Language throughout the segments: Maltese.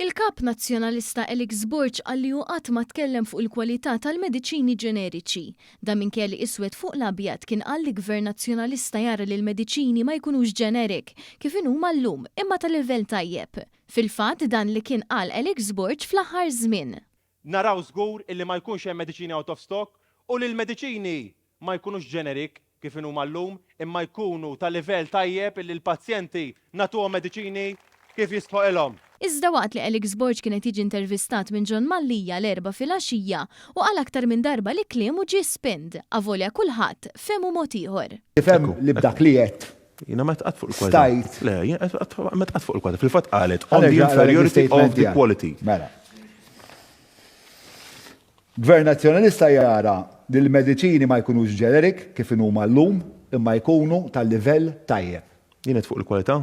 Il-Kap Nazzjonalista Alex Borg qal li hu qatt ma tkellem fuq il-kwalità tal-mediċini ġeneriċi. Dan minkejja li iswed fuq l-abjad kien qal li Gvern Nazzjonalista jara li l-mediċini ma jkunux generic, kif inhuma llum, imma ta' livell tajjeb. Fil-fatt dan li kien qal Alex Borg fl-aħħar żmien. Naraw żgur illi ma jkunx hemm mediċini out of stock u li l-mediċini ma jkunux generic kif inhuma llum imma jkunu ta' livell tajjeb illi l-pazjenti nagħtuhom mediċini kif jistħoqilhom. Iżda waqt li Alex Borg kien qed jiġi intervistat minn John Mallia l-Erbgħa filgħaxija, hu qal aktar minn darba li kliemu ġie spinned, avolja kulħadd fehmu mod ieħor. Tifhem li b'dak li għedt Jiena ma tqatt fuq il-kwalità. Stajt. Le, jiena ma tqatt fuq il-kwalità. Fil-fatt qalet on the inferiority of the quality. Mela. Gvern Nazzjonalista jara li l-mediċini ma jkunux generic kif inhuma llum imma jkunu ta' livell tajjeb. Jien għedt fuq il-kwalità?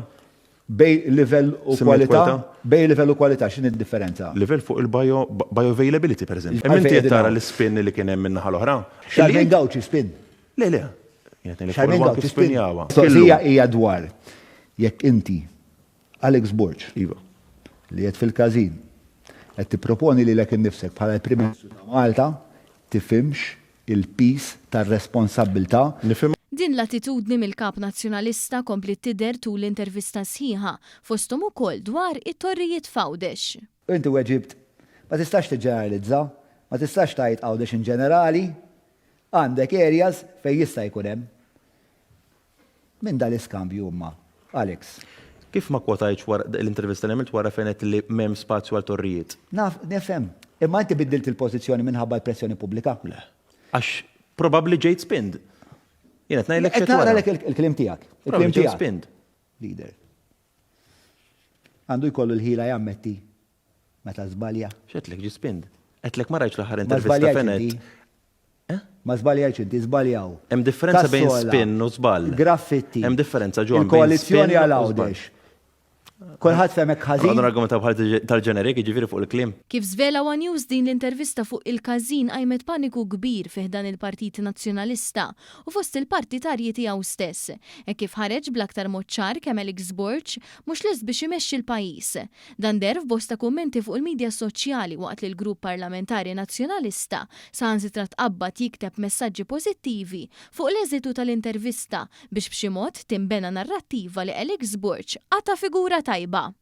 Bejn livell u kwalità? Bejn livell u kwalità x'inhi d-differenza? Livell fuq il-bio bioavailability pereżempju. Imma inti qed tara l-ispin li kien hemm min-naħa l-oħra. Charmaine Gauci spin. Le, le. Jien qed ngħidlek fuq il-one kif spinjawha. Mistoqsija hija dwar jekk inti Alex Borg, Iva. Li qed fil-każin qed tipproponi lilek innifsek bħala l-Prim Ministru ta' Malta, tifhimx il-piż tar-responsabbiltà. Nifhimha. Din l-attitudni mill-Kap Nazzjonalista kompliet tidher tul l-intervista sħiħa, fosthom ukoll dwar it-torrijiet f'Għawdex. U inti weġibt, Ma tistax tiġġeneralizza, ma tistax tgħid Għawdex in ġenerali, għandek areas fejn jista' jkun hemm. Minn dal-iskambju imma, Alex. Kif ma kkwotajtx wara l-intervista li għamilt wara fejn għedt li m'hemm spazju għal torrijiet? Naf, nifhem. Imma inti biddilt il-pożizzjoni minħabba l-pressjoni pubblika? Le. Għax probabbli ġejt spinned. Jien qed ngħidlek x'għedt wara. Qed naqralek il-kliem tiegħek. Il-kliem tiegħek. Ġejt spinned. Leader. Għandu jkollu l-ħila jammetti meta żbalja. X'għedtlek ġie spinned? Għedtlek ma rajtx l-aħħar intervista fejn għedt. Ma żbaljajtx inti, żbaljaw. Hemm differenza bejn spin u żball. Graffitti. Hemm differenza John. Il-koalizzjoni għal Għawdex. Kulħadd fehmek ħażin. Għadu argumentaw bħal tal-ġenerik, jiġifieri fuq il-kliem. Kif żvela one News din l-intervista fuq il-każin qajmet paniku kbir fi ħdan il-Partit Nazzjonalista u fost il-partitarji tiegħu stess, hekk kif ħareġ bl-aktar mod ċar kemm Alex Borg mhux lest biex imexxi l-pajjiż. Dan deher f'bosta kummenti fuq il-midja soċjali waqt li l-grupp parlamentari Nazzjonalista saħansitra tqabbad jikteb messaġġi pożittivi fuq l-eżitu tal-intervista biex b'xi mod tinbena narrattiva li Alex Borg qata' figura tajba.